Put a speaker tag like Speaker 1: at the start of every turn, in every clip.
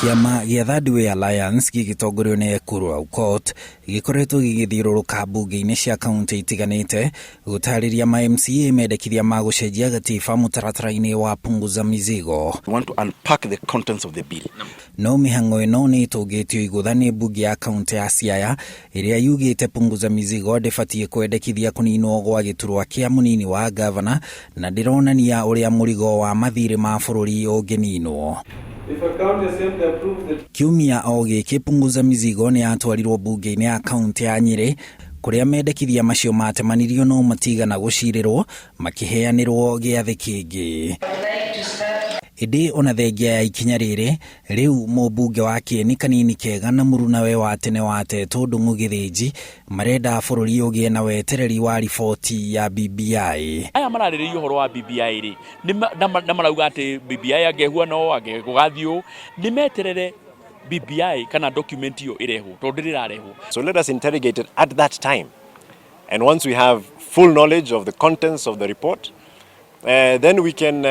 Speaker 1: Kĩama gĩa Third Way Alliance gĩgĩtongorio nĩ Ekuru Aukot gĩkoretwo gĩgĩthiũrũrũka mbunge-inĩ cia kauntĩ itiganĩte gũtarĩria ma MCA mendekithia ma gũcenjia gatiba mũtaratara-inĩ wa Punguza Mizigo.
Speaker 2: We want to unpack the contents of the bill.
Speaker 1: No mĩhang'o ĩno nĩ ĩtũngĩtio igũtha nĩ mbunge ya kauntĩ ya Siaya ĩrĩa yugĩte Punguza Mizigo ndĩbatiĩ kwendekithia kũninwo gwa gĩturwa kĩa mũnini wa ngavana na ndĩronania ũrĩa mũrigo wa mathirĩ ma bũrũri ũngĩninwo. Kiumia o gĩkĩ Punguza Mizigo nĩ yatwarirwo mbunge-inĩ ya kauntĩ ya Nyĩrĩ kũrĩa mendekithia macio matemanirio no matigana gũcirĩrwo makĩheanĩrwo gĩathĩ kĩngĩ. Ĩndĩ ona thengia ya ikinya rĩrĩ, rĩu mũmbunge wa Kĩeni Kanini Kega na mũrunawe wa tene wa Tetũ Ndung'u Gĩthĩnji marenda bũrũri ũgĩe na wetereri wa riboti ya BBI.
Speaker 3: Aya mararĩrĩria ũhoro wa BBI rĩ, na marauga atĩ BBI angĩhuana ũũ, angĩgũgathiĩ ũũ, nĩ meterere BBI kana document ĩyo ĩrehwo, tondũ ndĩrĩ ĩrarehwo.
Speaker 2: So let us interrogate it at that time. And once we have full knowledge of the contents of the report, then we can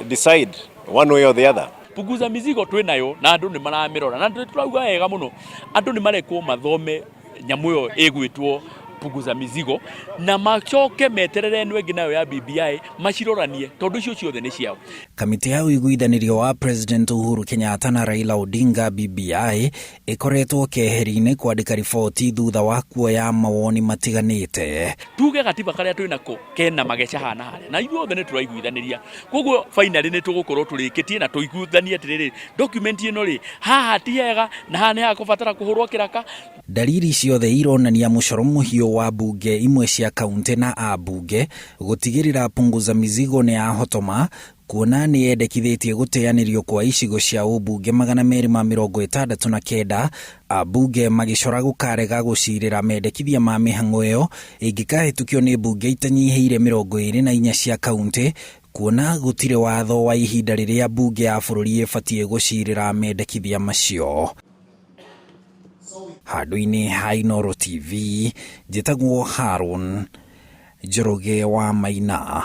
Speaker 2: decide one way or the other.
Speaker 3: Punguza Mizigo twĩ nayo na andũ nĩ maramĩrora na tũrauga wega mũno, andũ nĩ marekwo mathome nyamũ ĩyo ĩgwĩtwo Punguza Mizigo na macoke meterere ĩno ĩngĩ nayo ya BBI maciroranie tondũ icio ciothe nĩ ciao.
Speaker 1: Kamĩtĩ ya ũiguithanĩrio wa President Uhuru Kenyatta na Raila Odinga BBI ĩkoretwo keheri-inĩ kwandĩka riboti thutha wa kuoya mawoni matiganĩte.
Speaker 3: Tuge gatiba karĩa twĩ nako kena mageca haha na harĩa na ithuothe nĩ tũraiguithanĩria, koguo finally nĩ tũgũkorwo tũrĩkĩtie na tũiguithanie atĩrĩrĩ, document ĩno rĩ, haha ti hega na haha nĩ hakũbatara kũhũrwo kĩraka.
Speaker 1: Ndariri ciothe ironania mũcoro mũhiũ wa mbunge imwe cia kauntĩ na ambunge gũtigĩrĩra Punguza Mizigo nĩ yahotoma kuona nĩ yendekithĩtie gũteanĩrio kwa icigo cia ũmbunge 269, ambunge magĩcora gũkarega gũcirĩra mendekithia ma mĩhang'o ĩyo ĩngĩkahĩtũkio nĩ mbunge itanyihĩire 24 cia kauntĩ kuona gũtirĩ watho wa ihinda rĩrĩa mbunge ya bũrũri ĩbatiĩ gũcirĩra mendekithia macio. Handũ-inĩ ha Inooro TV, njĩtagwo Haron Njoroge wa Maina.